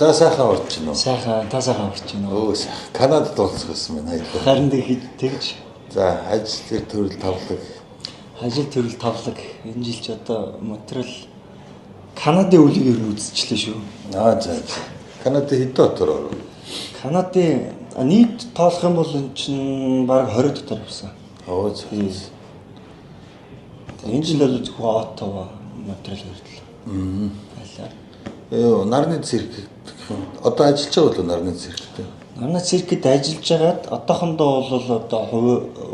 За сайхан урьж байна уу? Сайхан, та сайхан урьж байна уу? Өө сайхан. Канадад уулзах байсан байна хоёлаа. Харин тэгж. За, ажил төрөл тавлаг. Ажил төрөл тавлаг. Энэ жил ч одоо Монреал Канадын өвлийг ер нь үзчихлээ шүү. Аа за. Канадын хэдэн хотоор оров? Канадын нийт тоолох юм бол эн чинь бараг 20 дотор явсан. Оо за. Энэ жил бол зөвхөн Оттава, Монреал хүртэл. Байлаа. Ёо, нарны цирк. Одоо ажиллаж байгаа болов нарны цирктэй? Нарны циркэд ажиллаж байгаад одоохондоо бол одоо хувь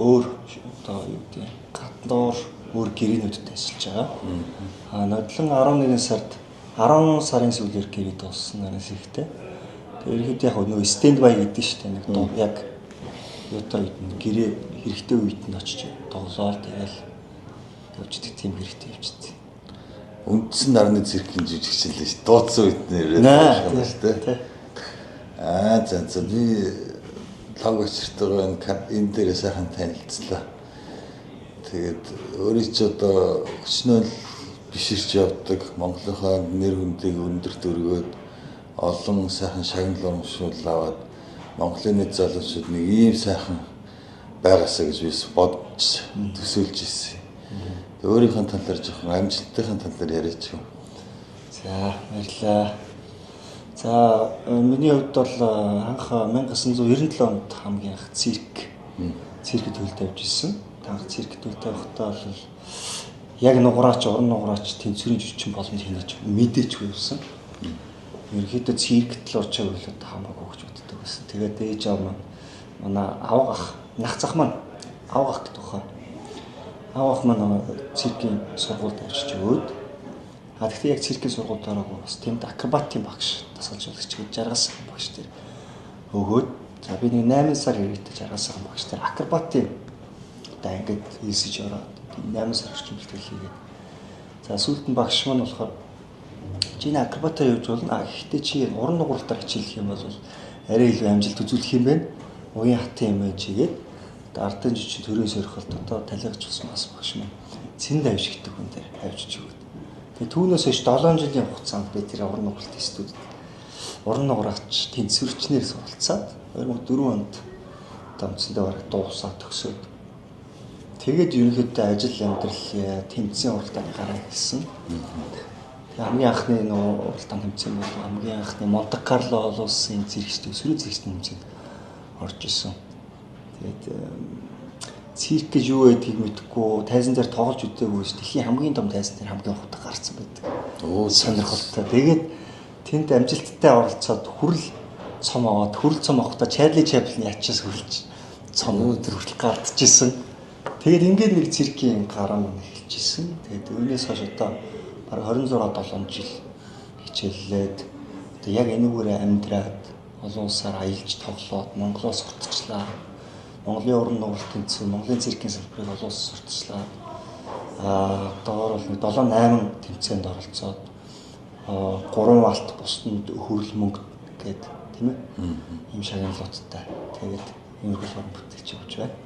өөр одоо юу гэдэг гаднуур өөр гэрээнүүдэд ажиллаж байгаа. Аа нодлон 11 сард 10 сарын сүүлээр гэрээ дууссан нарны цирктэй. Тэгээ ерөнхийдөө яг нөгөө stand by гэдэг шүү дээ. Нэг яг юутай үед нь гэрээ хэрэгтэй үед нь очиж тоглоол тэгэл явждаг тийм хэрэгтэй явждаг. Үндсэн нарны циркийн жүжигч л шүү. Дуудсан үед нь ирээд байгаа юм шүү дээ. Аа за за би лав гачиртайгаа энэ дээр сайхан танилцлаа. Тэгээд өөрийн ч одоо өчнөөл биширч явдаг Монголынхаа нэр хүндийг өндөрт өргөөд олон сайхан шагнал урамшуул аваад Монголын нийт залуучууд нэг ийм сайхан байгаасаа гэж би бодож төсөөлж ирсэн. Өөрийнхөө талаар жоохон амжилтынхаа талаар яриач юм. За баярлалаа. За миний хувьд бол анх 1997 онд хамгийн анх циркэд хөл тавьж ирсэн. Анх циркэд хөл тавихтаа бол яг нуграач, уран нуграач тэнцвэрийн жүжигчин болно хийнэж мэдээчгүй байсан. Ерөнхийдөө циркэд л орж байвал одоо хамаагүй гэж боддог байсан. Тэгээд ээж аав маань манай авга ах, нах зах маань авга ах гэдэг баха. Авга ах маань циркийн сургуульд очиж өгөөд гэхдээ яг циркийн сургуульд ороогүй бас тэнд акробатын багш дасгалжуулагч гэж 60 сайхан багш дээр өгөөд за би нэг 8 сар ирээдээ 60 сайхан багш дээр акробатын одоо ангид элсэж ороод 8 сар орчим бэлтгэл хийгээд за сүүлд нь багш маань болохоор чи энэ акробатаар явж болно. А гэхдээ чи уран нугралтаар хичээлэх юм бол арай илүү амжилт үзүүлэх юм байна. Уян хатан юм байна чигээд одоо ардын жүжигчин төрийн сорилт одоо талигч болсон бас багш маань цэнд авч гэдэг хүн дээр авчиж өгөөд. Тэгээ түүнээс хойш 7 жилийн хугацаанд би тэр уран нугралт студид уран нуграач тэнцвэрчнэр суралцаад 2004 онд одоо үндсэндээ бараг дуусаад төгсөөд тэгээд ерөнхийдөө ажил амьдрал тэмцээн уралдааны гараа хэлсэн. Тэгээ хамгийн анхны нөгөө уралдаан тэмцээн бол хамгийн анхны Монте Карло олон улсын циркчдийн өсвөрийн циркчдийн тэмцээнд орж исэн. Тэгээд цирк гэж юу байдгийг мэдэхгүй, тайзан дээр тоглож үзээгүй ш. Дэлхийн хамгийн том тайзан дээр хамгийн хутга гарсан байдаг. Оо сонирхолтой. Тэгээд тэнд амжилттай оролцоод хүрэл цом аваад хүрэл цом авахдаа Чарли Чаплин ячаас хүрэлж цом өдөр хүртэл гардчихсан. Тэгээд ингээд нэг циркийн гараа маань эхэлж исэн. Тэгээд үүнээс хойш одоо бараг 26 7 жил хичээллээд одоо яг энүүгээрээ амьдраад олон улсаар аялж тоглоод Монголоос сурталчлаа. Монголын уран нугаралт тэмцээн, Монголын циркийн салбарыг олон улсад сурталчлаа. Аа одоогоор бол нэг 7 8 тэмцээнд оролцоод 3 алт бусдад хөрөл мөнгө гээд тийм ээ. Ийм шагналуудтай. Тэгээд иймэрхүү уран бүтээлч явж байна.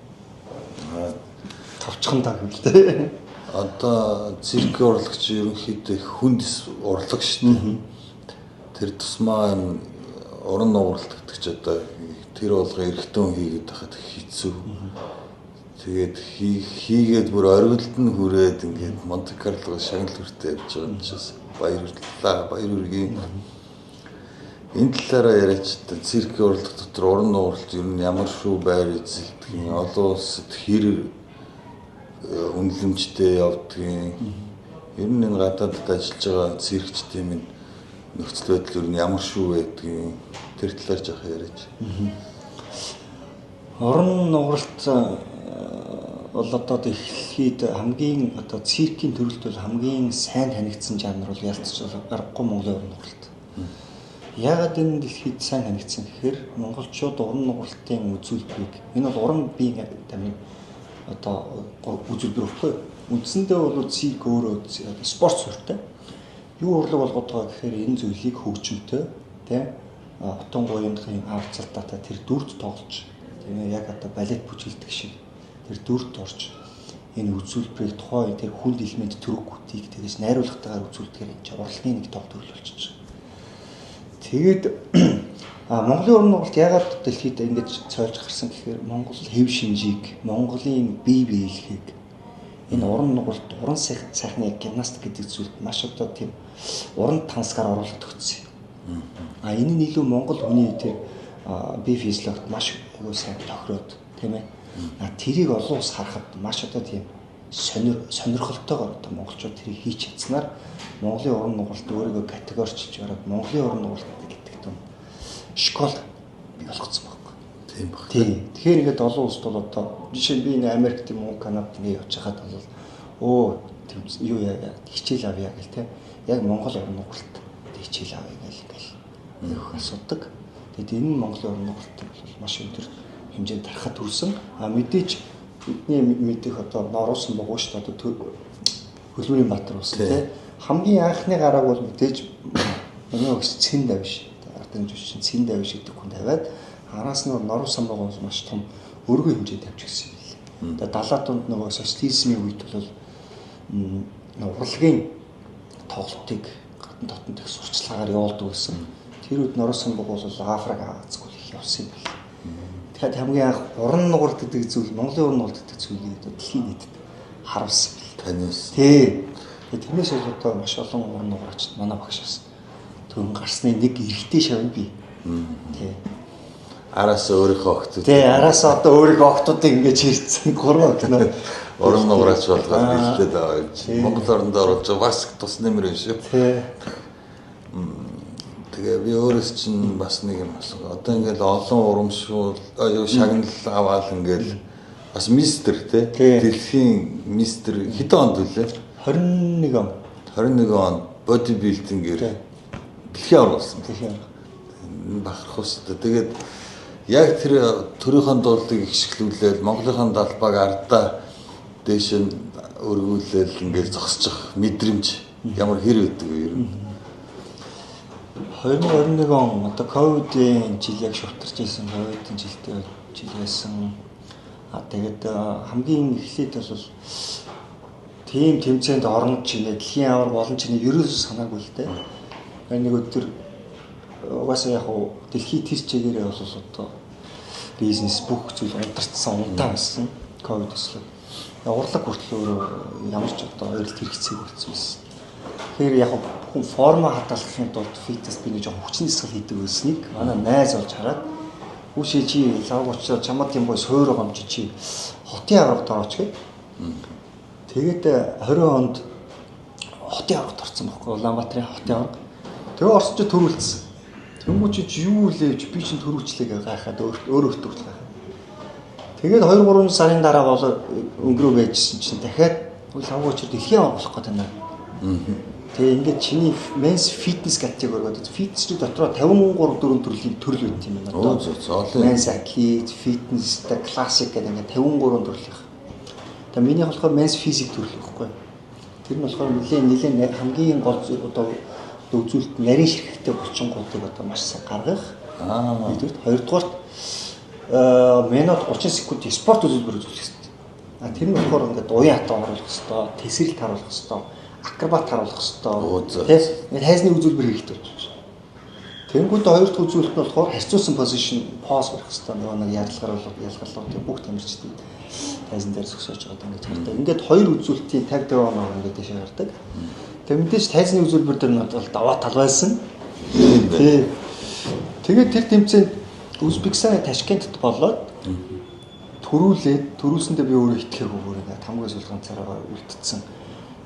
Товчхон таа гэвэл. Одоо циркийн урлагч ерөнхийдөө хүнд урлаг шүү дээ. Тэр тусмаа энэ уран нугаралт гэдэг чи одоо тэр болгоо эргэтэн хийгээд байхад хэцүү. Тэгээд хийгээд бүр оргилд нь хүрээд ингээд Монте Карлого шагнал хүртээ явж байгаа юм чаас баярлалаа. Баяр хүргэе. Энэ талаараа яриач та циркийн урлаг дотор уран нугаралт ер нь ямар шүү байр эзэлдэг юм, олон улсад хэр үнэлэмжтэй явдгийг, ер нь энэ гадаадд ажиллаж байгаа циркчдийн минь нөхцөл байдал ер нь ямар шүү байдгийг тэр талаар жоох яриач. Уран нугаралт бол одоо дэлхийд хамгийн одоо циркийн төрөлд бол хамгийн сайн танигдсан жанр бол ялцч бол аргагүй Монголын уран нугаралт. Яагаад энэ дэлхийд сайн танигдсан гэхээр монголчууд уран нугаралтын үзүүлбэрийг энэ бол уран биеийн тамийн одоо үзүүлбэр баггүй. Үндсэндээ бол цирк өөрөө спорт суурьтай. Юу урлаг болгоод байгаа гэхээр энэ зүйлийг хөгжимтэй тийм отон гоёнхын авцалтаатай тэр дүрд тоглож тийм яг одоо балет бүжгэлдэг шиг тэр дүрд орж энэ үзүүлбэрийг тухайн тэр хүнд элемент төрөггүтийг тэгээс найруулгатайгаар үзүүлдэгээр энэ урлагийн нэг том төрөл болчихж байгаа. Тэгээд Монголын уран нугалт ягаад дэлхийд ингэж цойлж гарсан гэхээр Монгол хэв шинжийг, Монголын бие биелэхийг энэ уран нугалт, уран сайхны гимнастик гэдэг зүйлд маш одоо тийм уран тансгаар оруулалт өгсөн. А энэ нь илүү Монгол хүний тэр бие физиологт маш айгүй сайн тохироод тийм ээ. А тэрийг олон улс харахад маш одоо тийм сонирхолтойгоор одоо монголчууд тэрийг хийж чадсанаар Монголын уран нугалт өөрийгөө категоричж бараад Монголын уран нугалт гэдэг том школ бий болгоцсон байхгүй. Тийм баг. Тийм. Тэгэхээр ингээд олон улсд бол одоо жишээ нь би энэ Америкт юм уу Канадад ингээд явж байхад бол өө тийм юу яа хичээл авъя гэл те. Яг Монгол уран нугалт хичээл авъя гэл ингээл их асуудаг. Тэгэд энэ нь Монголын уран нугалтыг бол маш өндөр хэмжээнд тархад хүрсэн. А мэдээж бидний мэдих одоо Норуулсан бугуй шүү дээ. Одоо Хөлбөрийн Баатар болсон тий. Хамгийн анхны гарааг бол мэдээж миний өгс Цэн давш. Ардын жүжигчин Цэн давш гэдэг хүн тавиад араас нь Норуулсан бугуй маш том өргөн хэмжээнд тавьж гисэн юм билээ. Тэгээ 70-аад онд нөгөө социализмын үед бол урлагийн тоглолтыг гадна дотнод их сурчлагаар явуулдаг байсан. Тэр үед Норуулсан бугуй бол Африк Азгүй их явсан юм билээ. Тэгэхээр хамгийн анх уран нугарт гэдэг зүйл, Монголын уран нугарт гэдэг зүйлийг одоо дэлхийн нийтэд харуулсан бэл. Таниулсан. Тий. Тэрнээс бол одоо маш олон уран нугарчд манай багшаас төвөн гарсны нэг эрэгтэй шавь би. Тий. Араас өөрийнхөө охтууд. Тий, араас одоо өөрийнхөө охтуудыг ингэж хэрцэн гурван охиноо уран нугарч болгоод бэлдээд байгаа юм чи. Монгол оронд оруулж бас тус нэмэр юм шүү. Тий. Тэгээ би өөрөөс чинь бас нэг юм асуу. Одоо ингээл олон урамшуул юу шагнал аваал ингээл бас мистер те дэлхийн мистер хэдэн онд үлээ? 21 он. 21 онд бодибилдингээр дэлхийн аварга болсон. Дэлхийн аварга. Бахарх ус. Тэгээд яг тэр төрийнхөө дуулыг ихшиглүүлээл Монголынхаа далбааг ардаа дээш нь өргүүлээл ингээл зогсчих мэдрэмж ямар хэр өгдөг вэ ер нь? 2021 он одоо ковидын жил яг шувтарч ирсэн, ковидын жилдээ жил байсан. А тэгээд хамгийн эхлээд бол тийм тэмцээнд орно ч нэ дэлхийн аварга болно ч нэ ерөөсөө санаагүй л дээ. Нэг өдөр угаасаа яг уу дэлхий тэр чигээрээ бол одоо бизнес бүх зүйл унтарцсан, унтаа байсан ковид өслөө. Урлаг хүртэл өөрөө ямар ч одоо ойролт хэрэгцээг болсон байсан. Тэгэхээр яг бүхэн форма хадгалахын тулд фитнес би нэг жоохон хүчний дасгал хийдэг байсныг манай найз олж хараад хүүшээ чи лавг уучраа чамд юм гой суур байгаа юм чи хотын аваргад орооч гээд. Тэгээд 20 онд хотын аваргад орсон байхгүй Улаанбаатарын хотын аварга. Тэгээ орсон чи төрүүлсэн. Тэнгүү чи юу лээвч би чинь төрүүлчлээ гэж гайхаад өөр өөртөө гайхаад. Тэгээд 2 3 сарын дараа болоо өнгөрөө байжсэн чинь дахиад лавг уучраа дэлхийн аварга болох гэдэг байна. Тэгээ ингээд чиний men's fitness категори гэдэг фитнесний дотроо 53 дөрвөн төрлийн төрөл байт юм байна. Одоо men's athlete, fitness, та classic гэдэг ингээд 53 төрлийнх. Тэгээ миний болохоор men's physique төрөл байхгүй. Тэр нь болохоор нэлээд хамгийн гол одоо үзүүлэлт нарийн ширхэгтэй булчингуудыг одоо маш сайн гаргах. Нэгдүгürt, хоёрдугаарт минут 30 секунд спорт үзүүлбэр үзүүлэх хэрэгтэй. А тэр нь болохоор ингээд уян хатан оруулах хэрэгтэй, тэсрэлт харуулах хэрэгтэй, акробат харуулах хэрэгтэй. Тэ ингээд хайзны үзүүлбэр хэрэгтэй болчих. Тэнгүүд хоёр дахь үзүүлэлт нь болохоор харьцуулсан позишн поз барих хэрэгтэй. Нөгөө нэг ялгарлууд бүх тамирчдыг тайзан дээр зогсоож байгаа ингэж хардаг. Ингээд хоёр үзүүлэлтийн 50 50 оноо ингээд дэше гардаг. Тэг мэдээж тайзны үзүүлбэр дээр нь бол даваа тал байсан. Тий. Тэгээд тэр тэмцээнд Узбекистаны Ташкентд болоод төрүүлээд төрүүлсэндээ би өөрөө итгээгүй бүр ингээд хамгийн сүүл ганцаараа үлдсэн.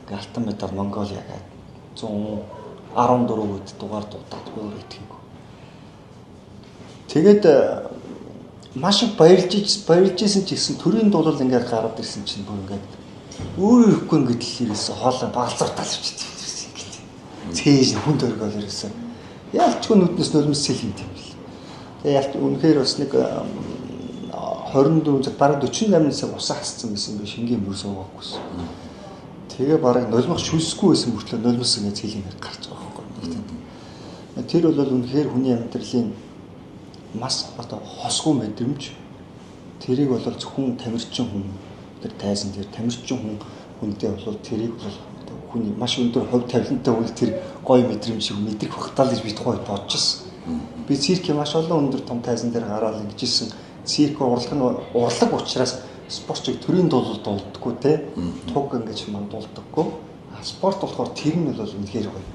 Ингээ алтан медаль Монголиа гэдэг 114 гээд дугаар дуудаад би өөрөө итгээгүй. Тэгээд маш их баярлж исэн ч гэсэн төрийн дуулал ингээд гараад ирсэн чинь бүр ингээд өөрөө ирэхгүй ингээд л ирсэн хоолой багалзартал авчихдээ ирсэн ингээд. Цээж хүн төргөөл ирсэн. Ялчгүй нүднээс нулимс сэлэн тийм бил. Тэгээ ялч үнэхээр бас нэг 24 цаг бараг 48 цаг усаа хасцсан байсан би шингийн мөр суугаагүйсэн. Тэгээ бараг нулимх шүлсгүй байсан мөртлөө нулимс ингээд цэлэн гарч байгаа байхгүй. Тэр бол үнэхээр хүний амьдралын маш одоо хосгүй мэдрэмж. Тэрийг бол зөвхөн тамирчин хүн тэр тайзан дээр тамирчин хүн хүндээ бол тэрийг бол хүний маш өндөр хувь тавилантай үйл тэр гоё мэдрэмж мэдрэх багтаал гэж би тухайд бодож ирсэн. Би циркийн маш олон өндөр том тайзан дээр гараад ингэжсэн. Цирк урлаг нь урлаг учраас спортчийг төрийн дуулал дуулдаггүй те. Туг ингэж мандуулдаггүй. А спорт болохоор тэр нь бол үнэхээр гоё.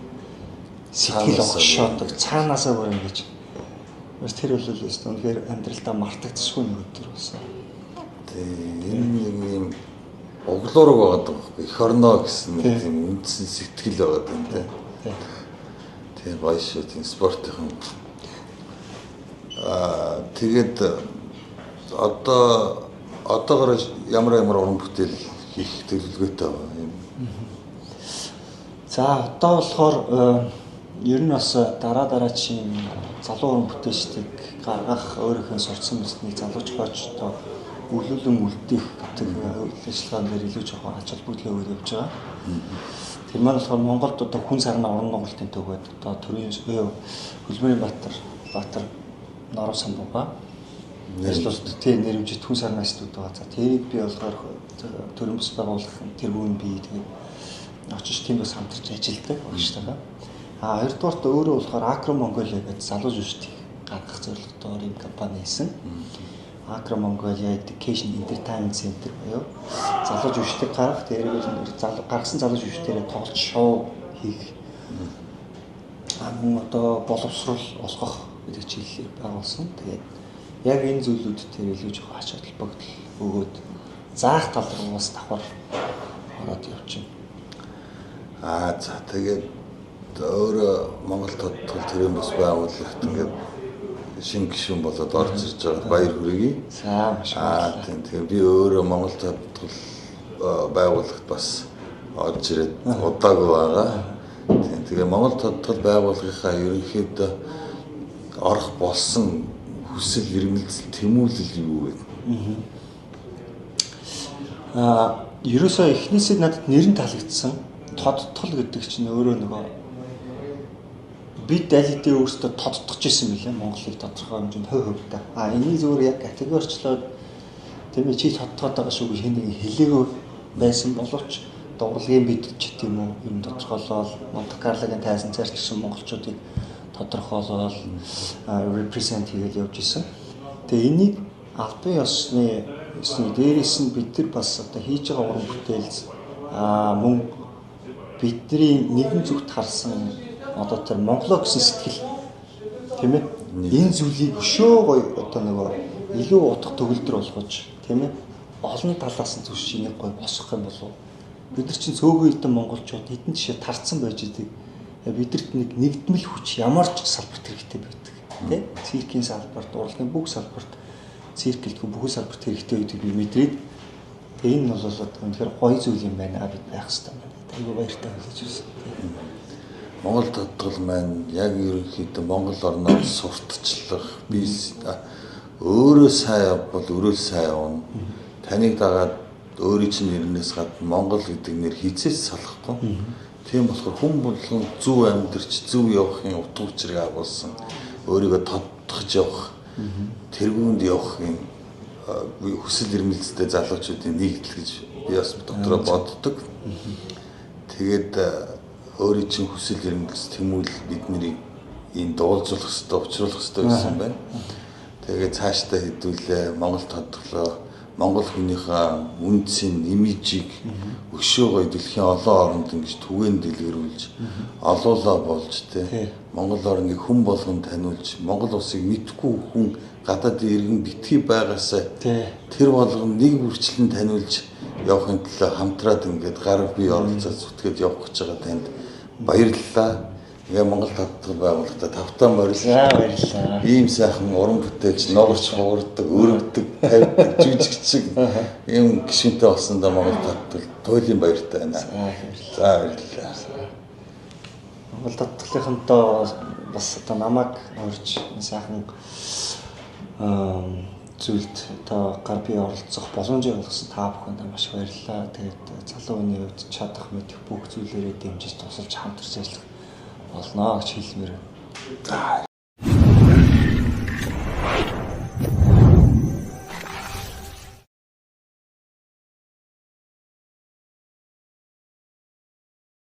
Сэтгэл огшоодог. Цаанаасаа бүр ингэж бас тэр бол үнэхээр амьдралдаа мартагдсгүй нэг өдөр болсон. Тийм энэ нэг юм углуураг байгаад байгаа байхгүй. Эх орноо гэсэн нэг тийм үндсэн сэтгэл байгаад байна те. Тийм гоё шүү. Тийм спортын тэгээд одоогоор ямар уран бүтээл хийх төлөвлөгөөтэй байгаа юм. За одоо болохоор ер нь бас дараа дараачийн залуу уран бүтээлчдийг гаргах өөрийнхөө сурцсан мэдлэгийг залууч хоочтой өвлүүлэн үлдээх гэдэг үйл ажиллагаан дээр илүү жоохон ач холбогдол өгөөд явж байгаа. Тэр маань болохоор Монголд одоо хүн сарны орон нугалтын төгөөд одоо төрийн хөлбөрийн Баатар Норов самбууга ажиллуулт тий нэрмжит хүн сарны институт байгаа. За тэрийг би болохоор төрийн бус байгуулах тэргүүн би тэгээд очиж тийм бас хамтарч ажилладаг багштайгаа. А хоёрдугаарт өөрөө болохоор Acro Mongolia гэдэг залуу жүжигчдийг гаргах зорилготойгоор ийм компани хийсэн. Acro Mongolia Education Entertainment Center буюу залуу жүжигчдийг гаргах, тэрийг гаргасан залуу жүжигчдээрээ тоглож шоу хийх. Мөн одоо боловсрол олгох гэдэг чиглэлээр байгуулсан. Тэгээд яг энэ зүйлүүд дээр илүү жоохон ач холбогдол өгөөд заах тал руу бас давхар ороод явчихна. Аа за тэгээд өөрөө Монгол тодтол төрийн бус байгууллагт ингээд шинэ гишүүн болоод орж ирж байгаа баяр хүргэе. За маш баярлалаа. Тийм тэгэхээр би өөрөө Монгол тодтол байгууллагт бас орж ирээд удаагүй байгаа. Тийм тэгээ Монгол тодтол байгууллагынхаа ерөнхийдөө орох болсон хүсэл эрмэлзэл тэмүүлэл юу вэ? Ерөөсөө эхнээсээ надад нэр нь таалагдсан. Тодтол гэдэг чинь өөрөө нөгөө бид аль хэдийн өөрсдөө тодтогч ирсэн билээ. Монголыг тодорхой хэмжээнд хувь хувьдаа. А энийг зөвөр яг категоричлоод тийм ээ чи тодтогоод байгаа шүү гэж хэн нэгэн хэлээгөө байсан боловч урлагийн бид ч тийм үү юм тодорхойлол Монте Карлогийн тайзан царчсан монголчуудыг тодорхойлол represent хийгээд явж исэн. Тэгээ энийг албан ёсны дээрээс нь бид нар бас одоо хийж байгаа уран бүтээл мөн бидний нэгэн зүгт харсан одоо тэр Монголоо гэсэн сэтгэл тийм ээ энэ зүйлийг өшөө гоё одоо нөгөө илүү утга төгөлдөр болгож тийм ээ олон талаас нь зүш энийг гоё босгох юм болов бид нар чинь цөөхөн хэдэн монголчууд хэдэн жишээ тарцсан байж идэг бидэрт нэг нэгдмэл хүч ямар ч салбарт хэрэгтэй байдаг тийм циркийн салбарт урлагийн бүх салбарт циркэлтгүй бүх салбарт хэрэгтэй гэдгийг би мэдрээд тэгээ энэ бол одоо үнэхээр гоё зүйл юм байна бид байх хэрэгтэй байна. Айгүй баяртай хүлээж ирсэн. Монгол тодтол маань яг ерөнхийдөө Монгол орноор сурталчлах би өөрөө сайн явбал өөрөө сайн явна. Таныг дагаад өөрийн чинь нэрнээс гадна Монгол гэдэг нэр хизээс салахгүй. Тийм болохоор хүн болгон зөв амьдрч зөв явахын утга учирыг агуулсан өөрийгөө тодтогч явах тэргуунд явах юм хүсэл эрмэлзэлтэй залуучуудын нэгдэл гэж би бас дотроо боддог. Тэгээд өөрийн чинь хүсэл эрмэлзэл тэмүүлэл бид нарыг энэ дуулжуулах хэрэгтэй, учруулах хэрэгтэй байсан байна. Тэгээд цаашдаа хэдүүлээ Монгол тодголоо Монгол хүнийхээ үндсийн имижийг өшөө гоё дэлхийн олон оронд ингэж түгээн дэлгэрүүлж олуулаа болж тэ Монгол орныг хүн болгон таниулж Монгол улсыг мэдхгүй хүн гадаад иргэн битгий байгаасаа тэр болгон нэг бүрчлэн таниулж явахын төлөө хамтраад ингээд гар бие оролцоод зүтгээд явах гэж байгаа танд баярлалаа. Ингээ Монгол татвар байгууллагатай тавтан морил. За баярлалаа. Ийм сайхан уран бүтээлч ногорч хугардаг, өргөдөг, тавьдаг, жүжигчиг ийм гишүүнтэй болсондоо Монгол татвар туйлын баяртай байна. За баярлалаа. За баярлалаа. Монгол татгалынхантай бас одоо намайг урьж сайхан зүйлд одоо гар бие оролцох боломжийг олгосон та бүхэндээ маш их баярлалаа. Тэгээд залуу хүний хувьд чадах мэдэх бүх зүйлээрээ дэмжиж тусалж хамтарч ажиллах болно гэж хэлмээр байна. За.